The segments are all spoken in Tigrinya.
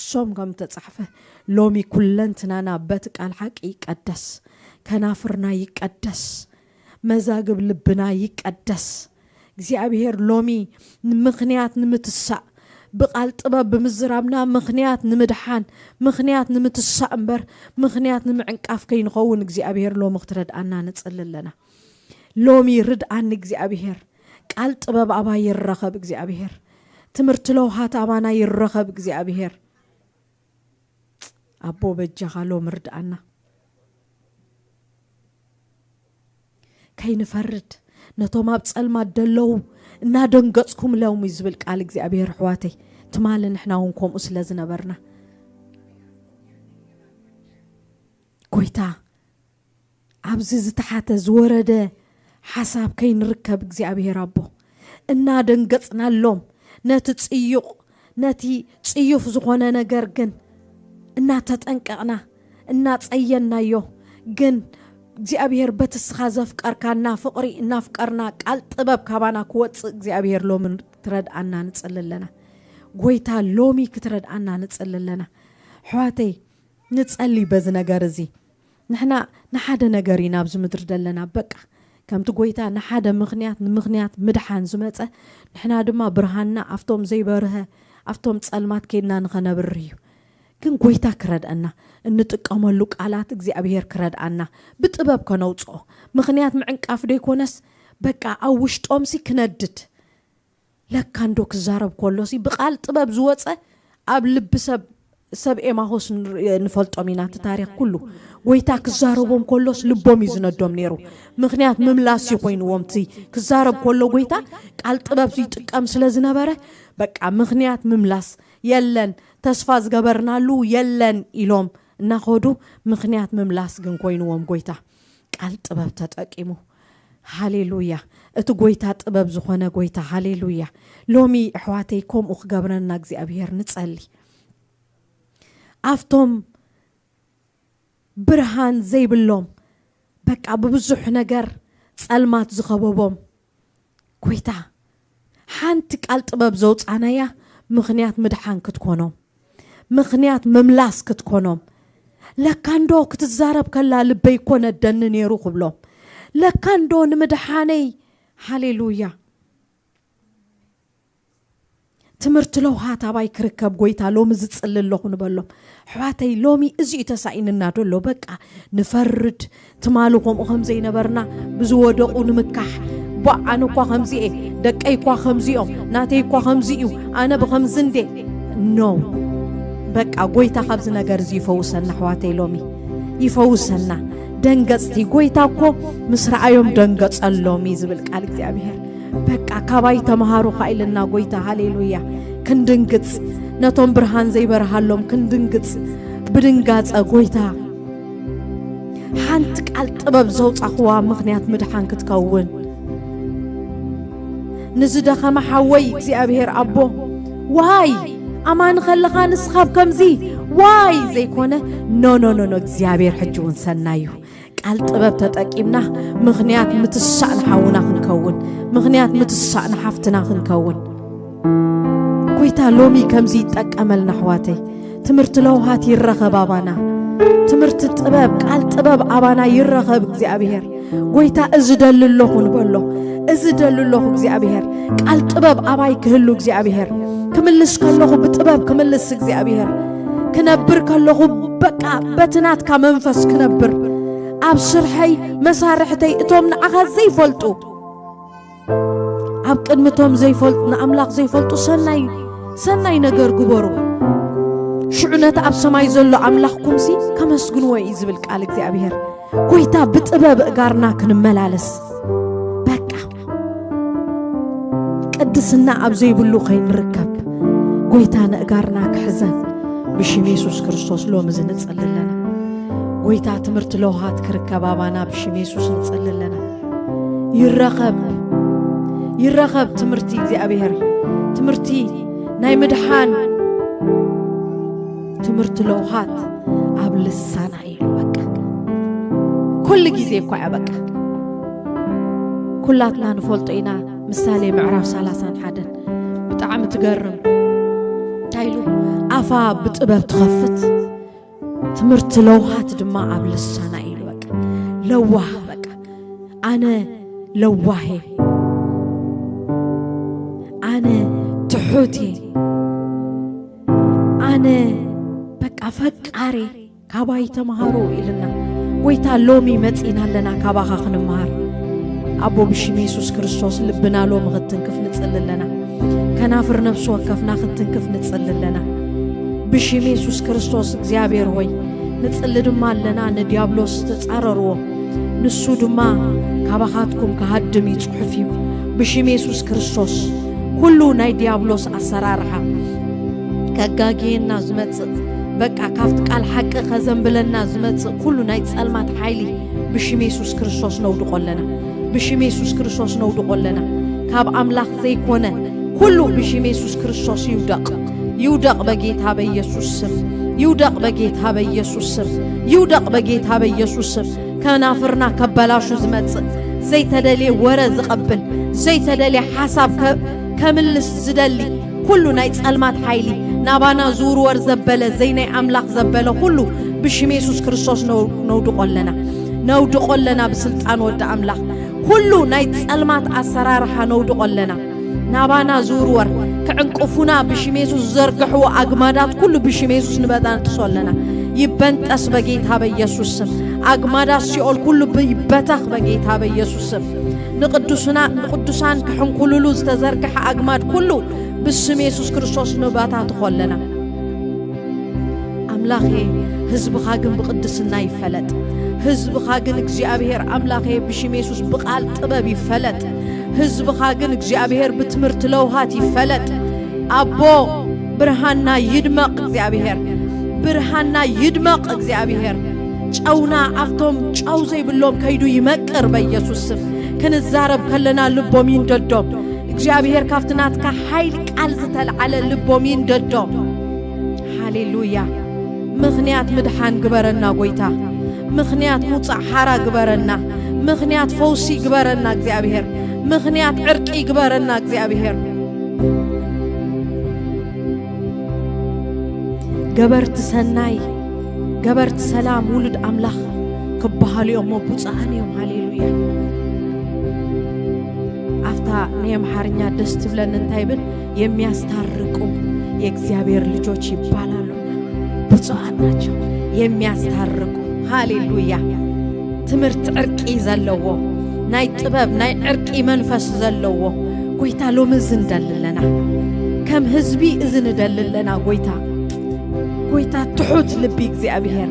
ሶም ከም ተጻሕፈ፣ ሎሚ ኩለንትናና በቲ ቃል ሓቂ ይቀደስ፣ ከናፍርና ይቀደስ፣ መዛግብ ልብና ይቀደስ። እግዚኣብሔር ሎሚ ምኽንያት ንምትሳእ፣ ብቃል ጥበብ ብምዝራብና ምኽንያት ንምድሓን፣ ምኽንያት ንምትሳእ እምበር ምኽንያት ንምዕንቃፍ ከይንኸውን እግዚኣብሔር ሎሚ ክትረድኣና ንጽሊ ኣለና። ሎሚ ርድኣኒ እግዚኣብሔር። ቃል ጥበብ ኣባይ ይረኸብ እግዚኣብሔር። ትምህርቲ ለውሃት ኣባና ይረኸብ እግዚኣብሔር። ኣቦ በጃኻ ሎም ርድኣና። ከይንፈርድ ነቶም ኣብ ጸልማት ደለዉ እናደንገጽኩም ሎም እዩ ዝብል ቃል እግዚኣብሔር። ኣሕዋተይ፣ ትማሊ ንሕና እውን ከምኡ ስለ ዝነበርና፣ ጎይታ፣ ኣብዚ ዝተሓተ ዝወረደ ሓሳብ ከይንርከብ እግዚኣብሔር ኣቦ፣ እናደንገጽናሎም፣ ነቲ ጽዩቕ፣ ነቲ ጽዩፍ ዝኾነ ነገር ግን እናተጠንቀቕና፣ እናጸየናዮ፣ ግን እግዚኣብሔር በቲ እስኻ ዘፍቀርካና ፍቕሪ እናፍቀርና ቃል ጥበብ ካባና ክወጽእ እግዚኣብሔር ሎሚ ክትረድኣና ንጽሊ ኣለና። ጎይታ ሎሚ ክትረድኣና ንጽሊ ኣለና። ኣሕዋተይ፣ ንጸሊ በዚ ነገር እዚ። ንሕና ንሓደ ነገር ኢና ኣብዚ ምድሪ ዘለና። በቃ ከምቲ ጎይታ ንሓደ ምኽንያት ንምኽንያት ምድሓን ዝመጸ፣ ንሕና ድማ ብርሃንና ኣብቶም ዘይበርሀ፣ ኣብቶም ጸልማት ኬድና ንኸነብር እዩ። ግን ጎይታ ክረድኣና፣ እንጥቀመሉ ቃላት እግዚኣብሔር ክረድኣና፣ ብጥበብ ከነውጽኦ። ምኽንያት ምዕንቃፍ ደይኮነስ፣ በቃ ኣብ ውሽጦምሲ ክነድድ። ለካ እንዶ ክዛረብ ከሎሲ ብቃል ጥበብ ዝወጸ ኣብ ልቢ ሰብ፣ ሰብ ኤማሆስ ንር-፣ ንፈልጦም ኢና እቲ ታሪኽ ኩሉ። ጎይታ ክዛረቦም ከሎስ ልቦም እዩ ዝነዶም ነይሩ። ምኽንያት ምምላስ እዩ ኮይንዎም። እቲ ክዛረብ ከሎ ጎይታ ቃል ጥበብ ይጥቀም ስለ ዝነበረ፣ በቃ ምኽንያት ምምላስ የለን፣ ተስፋ ዝገበርናሉ የለን ኢሎም እናኸዱ፣ ምኽንያት ምምላስ ግን ኮይንዎም ጎይታ። ቃል ጥበብ ተጠቂሙ። ሃሌሉያ። እቲ ጎይታ ጥበብ ዝኾነ ጎይታ። ሃሌሉያ። ሎሚ ኣሕዋተይ ከምኡ ክገብረና እግዚኣብሔር ንጸሊ። ኣብቶም ብርሃን ዘይብሎም፣ በቃ ብብዙሕ ነገር ጸልማት ዝኸበቦም፣ ጎይታ፣ ሓንቲ ቃል ጥበብ ዘውጻናያ ምኽንያት ምድሓን ክትኮኖም፣ ምኽንያት ምምላስ ክትኮኖም። ለካ እንዶ ክትዛረብ ከላ ልበይ እኮ ነደኒ ነይሩ ክብሎም። ለካ እንዶ ንምድሓነይ። ሃሌሉያ። ትምህርቲ ለውሃት ኣባይ ክርከብ ጎይታ ሎሚ ዝጽሊ ኣለኹ ንበሎም። ኣሕዋተይ፣ ሎሚ እዚ እዩ ተሳኢንና ደሎ። በቃ ንፈርድ፣ ትማሊ ከምኡ ከም ዘይነበርና ብዝወደቑ ንምካሕ። ቧዕ፣ ኣነ እኳ ከምዚ እየ፣ ደቀይ እኳ ከምዚ እዮም፣ ናተይ እኳ ከምዚ እዩ፣ ኣነ ብኸምዚ እንዴ። ኖ፣ በቃ ጎይታ ካብዚ ነገር እዚ ይፈውሰና ኣሕዋተይ፣ ሎሚ ይፈውሰና። ደንገጽቲ፣ ጎይታ እኮ ምስ ረኣዮም ደንገጸሎም እዩ ዝብል ቃል እግዚኣብሔር። በቃ ካባይ ተምሃሩ ካ ኢልና ጎይታ። ሃሌሉያ። ክንድንግጽ፣ ነቶም ብርሃን ዘይበርሃሎም ክንድንግጽ፣ ብድንጋጸ ጎይታ ሓንቲ ቃል ጥበብ ዘውጻኽዋ ምኽንያት ምድሓን ክትከውን። ንዝደኸመ ሓወይ እግዚኣብሔር ኣቦ፣ ዋይ ኣማን ከለኻ ንስኻ ኣብ ከምዚ ዋይ ዘይኮነ፣ ኖ፣ ኖ፣ ኖ፣ ኖ፣ እግዚኣብሔር ሕጂ እውን ሰናይ እዩ። ቃል ጥበብ ተጠቂምና ምኽንያት ምትሳእ ንሓውና ክንከውን፣ ምኽንያት ምትሳእ ንሓፍትና ክንከውን። ጎይታ ሎሚ ከምዚ ይጠቀመልና ኣሕዋተይ። ትምህርቲ ለውሃት ይረኸብ ኣባና። ትምህርቲ ጥበብ፣ ቃል ጥበብ ኣባና ይረኸብ እግዚኣብሔር። ጎይታ እዚ ደሊ ኣለኹ ንበሎ። እዚ ደሊ ኣለኹ እግዚኣብሔር። ቃል ጥበብ ኣባይ ክህሉ እግዚኣብሔር። ክምልስ ከለኹ ብጥበብ ክምልስ እግዚኣብሔር። ክነብር ከለኹ በቃ በቲ ናትካ መንፈስ ክነብር። ኣብ ስርሐይ መሳርሕተይ እቶም ንዓኻ ዘይፈልጡ ኣብ ቅድሚ እቶም ዘይፈልጡ፣ ንኣምላኽ ዘይፈልጡ ሰናይ፣ ሰናይ ነገር ግበሩ። ሽዑ ነቲ ኣብ ሰማይ ዘሎ ኣምላኽኩምሲ ከመስግንዎ እዩ ዝብል ቃል እግዚኣብሔር። ጎይታ ብጥበብ እጋርና ክንመላለስ፣ በቃ ቅድስና ኣብ ዘይብሉ ከይንርከብ፣ ጎይታ ንእጋርና ክሕዘን ብሽም የሱስ ክርስቶስ ሎሚ እዚ ንጽሊ ኣለና። ጎይታ ትምህርቲ ለውሃት ክርከብ ኣባና ብሽም የሱስ ንጽሊ ኣለና። ይረኸብ፣ ይረኸብ ትምህርቲ እግዚኣብሔር፣ ትምህርቲ ናይ ምድሓን፣ ትምህርቲ ለውሃት ኣብ ልሳና እዩ። በቃ ኩሉ ግዜ እኳ እያ። በቃ ኩላትና ንፈልጦ ኢና። ምሳሌ ምዕራፍ ሰላሳን ሓደን ብጣዕሚ ትገርም። እንታይ ኢሉ? ኣፋ ብጥበብ ትኸፍት፣ ትምህርቲ ለውሃት ድማ ኣብ ልሳና ኢሉ። በቃ ለዋህ፣ በቃ ኣነ ለዋሄ፣ ኣነ ትሑቴ፣ ኣነ በቃ ፈቃሬ፣ ካባይ ተምሃሩ ኢልና። ጎይታ፣ ሎሚ መጺና ኣለና ካባኻ ክንምሃር። ኣቦ፣ ብሽም የሱስ ክርስቶስ ልብና ሎሚ ክትትንክፍ ንጽሊ ኣለና። ከናፍር ነፍሲ ወከፍና ክትትንክፍ ንጽሊ ኣለና። ብሽም የሱስ ክርስቶስ እግዚኣብሔር ሆይ ንጽሊ ድማ ኣለና። ንዲያብሎስ ተጻረርዎ፣ ንሱ ድማ ካባኻትኩም ክሃድም እዩ፣ ጽሑፍ እዩ። ብሽም የሱስ ክርስቶስ ኩሉ ናይ ዲያብሎስ ኣሰራርሓ ከጋግየና ዝመጽእ፣ በቃ ካብቲ ቃል ሓቂ ከዘንብለና ዝመጽእ ኩሉ ናይ ጸልማት ሓይሊ ብሽም የሱስ ክርስቶስ ነውድቆ ኣለና። ብሽም የሱስ ክርስቶስ ነውድቆ ኣለና። ካብ ኣምላኽ ዘይኮነ ኩሉ ብሽም የሱስ ክርስቶስ ይውደቕ። ይውደቕ በጌታ በኢየሱስ ስም። ይውደቕ በጌታ በኢየሱስ ስም። ይውደቕ በጌታ በኢየሱስ ስም። ከናፍርና ከበላሹ ዝመጽእ፣ ዘይተደልየ ወረ ዝቐብል፣ ዘይተደልየ ሓሳብ ከ-፣ ከምልስ ዝደሊ ኩሉ ናይ ጸልማት ሓይሊ ናባና ዝውርወር ዘበለ፣ ዘይናይ ኣምላኽ ዘበለ ኩሉ ብሽም የሱስ ክርስቶስ ነው-፣ ነውድቆ ኣለና። ነውድቆ ኣለና ብስልጣን ወዲ ኣምላኽ። ኩሉ ናይ ጸልማት ኣሰራርሓ ነውድቆ ኣለና። ናባና ዝውርወር፣ ክዕንቅፉና ብሽም የሱስ ዝዘርግሕዎ ኣግማዳት ኩሉ ብሽም የሱስ ንበጣንጥሶ ኣለና። ይበንጠስ በጌታ በኢየሱስ ስም። ኣግማዳት ሲኦል ኩሉ ብ-፣ ይበተኽ በጌታ በኢየሱስ ስም። ንቅዱስና-፣ ንቅዱሳን ክሕንኩሉሉ ዝተዘርግሐ ኣግማድ ኩሉ ብስም የሱስ ክርስቶስ ንበታትኾ ኣለና። ኣምላኸ፣ ህዝብኻ ግን ብቅድስና ይፈለጥ። ህዝብኻ ግን እግዚኣብሔር ኣምላኸ ብሽም የሱስ ብቃል ጥበብ ይፈለጥ። ህዝብኻ ግን እግዚኣብሔር ብትምህርቲ ለውሃት ይፈለጥ። ኣቦ፣ ብርሃንና ይድመቕ እግዚኣብሔር፣ ብርሃንና ይድመቕ እግዚኣብሔር። ጨውና ኣብቶም ጨው ዘይብሎም ከይዱ ይመቅር በኢየሱስ ስም። ክንዛረብ ከለና ልቦም ይንደዶም። እግዚኣብሔር ካብቲ ናትካ ሓይሊ ቃል ዝተልዓለ ልቦም ይንደዶም። ሃሌሉያ። ምኽንያት ምድሓን ግበረና ጎይታ። ምኽንያት ምውጻእ ሓራ ግበረና። ምኽንያት ፈውሲ ግበረና እግዚኣብሔር። ምኽንያት ዕርቂ ግበረና እግዚኣብሔር። ገበርቲ ሰናይ፣ ገበርቲ ሰላም ውሉድ ኣምላኽ ክበሃሉ እዮም እሞ ብፁዓን እዮም። ሃሌሉያ። ኣብታ ናይ ኣምሓርኛ ደስ ትብለን እንታይ ይብል? የሚያስታርቁ የእግዚአብሔር ልጆች ይባላሉና ብፁዓን ናቸው። የሚያስታርቁ። ሃሌሉያ። ትምህርቲ ዕርቂ ዘለዎ፣ ናይ ጥበብ ናይ ዕርቂ መንፈስ ዘለዎ ጎይታ፣ ሎሚ እዚ ንደሊ ኣለና። ከም ህዝቢ እዚ ንደሊ ኣለና ጎይታ። ጎይታ፣ ትሑት ልቢ እግዚኣብሔር፣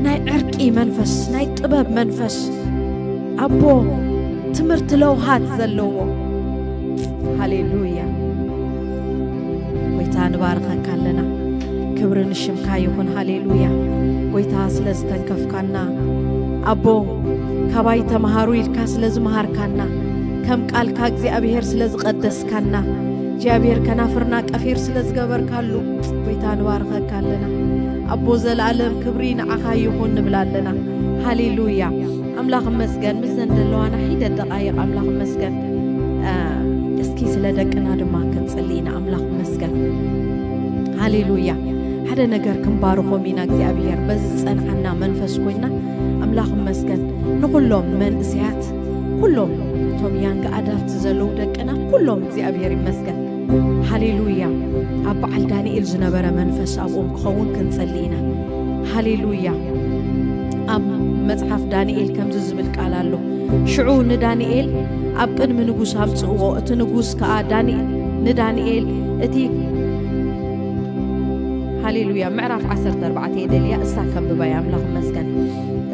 ናይ ዕርቂ መንፈስ፣ ናይ ጥበብ መንፈስ፣ ኣቦ፣ ትምህርቲ ለውሃት ዘለዎ። ሃሌሉያ። ጎይታ፣ ንባርኸካ ኣለና። ክብሪ ንሽምካ ይኹን። ሃሌሉያ። ጎይታ፣ ስለ ዝተንከፍካና፣ ኣቦ፣ ካባይ ተምሃሩ ኢልካ ስለ ዝመሃርካና፣ ከም ቃልካ እግዚኣብሔር ስለ ዝቐደስካና፣ እግዚኣብሔር ከናፍርና ቀፊር ስለ ዝገበርካሉ፣ ጎይታ፣ ንባርኸካ ኣለና። ኣቦ፣ ዘለኣለም ክብሪ ንዓኻ ይኹን ንብል ኣለና። ሃሌሉያ። ኣምላኽ እመስገን። ምስዘን ዘለዋና ሒደት ደቓይቕ ኣምላኽ እመስገን። እ፣ እስኪ ስለ ደቅና ድማ ክንጽሊ ኢና። ኣምላኽ እመስገን። ሃሌሉያ። ሓደ ነገር ክንባርኾም ኢና እግዚኣብሔር። በዚ ዝጸንዓና መንፈስ ኮይና ኣምላኽ እመስገን። ንኹሎም መንእሰያት፣ ኩሎም እቶም ያንግ ኣዳልት ዘለዉ ደቅና፣ ኩሎም እግዚኣብሔር ይመስገን። ሃሌሉያ። ኣብ በዓል ዳንኤል ዝነበረ መንፈስ ኣብኦም ክኸውን ክንጸሊ ኢና። ሃሌሉያ። ኣብ መጽሓፍ ዳንኤል ከምዚ ዝብል ቃል ኣሎ። ሽዑ ንዳንኤል ኣብ ቅድሚ ንጉስ ኣምጽእዎ። እቲ ንጉስ ከኣ ዳንኤ-፣ ንዳንኤል እቲ፣ ሃሌሉያ፣ ምዕራፍ ዓሰርተ ኣርባዕተ እየ ደልያ፣ እሳ ከንብባ እየ። ኣምላኽ ይመስገን።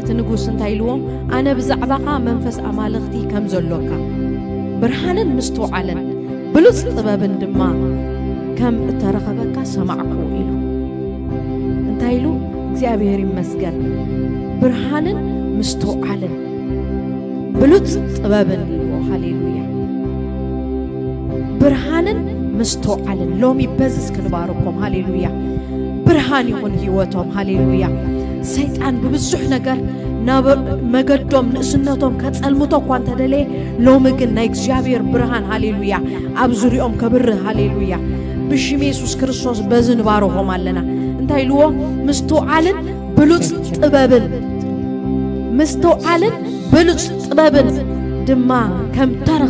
እቲ ንጉስ እንታይ ኢልዎም? ኣነ ብዛዕባኻ መንፈስ ኣማልኽቲ ከም ዘሎካ፣ ብርሃንን ምስትውዓልን ብሉጽ ጥበብን ድማ ከም እተረኸበካ ሰማዕኩ ኢሉ። እንታይ ኢሉ? እግዚኣብሔር ይመስገን። ብርሃንን ምስትውዓልን ብሉጽ ጥበብን ኢልዎ። ሃሌሉያ። ብርሃንን ምስትውዓልን። ሎሚ በዚ እስኪ ንባርኮም። ሃሌሉያ። ብርሃን ይኹን ህይወቶም። ሃሌሉያ። ሰይጣን ብብዙሕ ነገር ናብ መገዶም ንእስነቶም ከጸልምቶ እኳ እንተደለየ፣ ሎሚ ግን ናይ እግዚኣብሔር ብርሃን፣ ሃሌሉያ፣ ኣብ ዙሪኦም ከብርህ። ሃሌሉያ። ብሽም የሱስ ክርስቶስ በዚ ንባርኾም ኣለና። እንታይ ኢልዎ? ምስትውዓልን ብሉጽ ጥበብን፣ ምስትውዓልን ብሉጽ ጥበብን ድማ ከም ተረኸ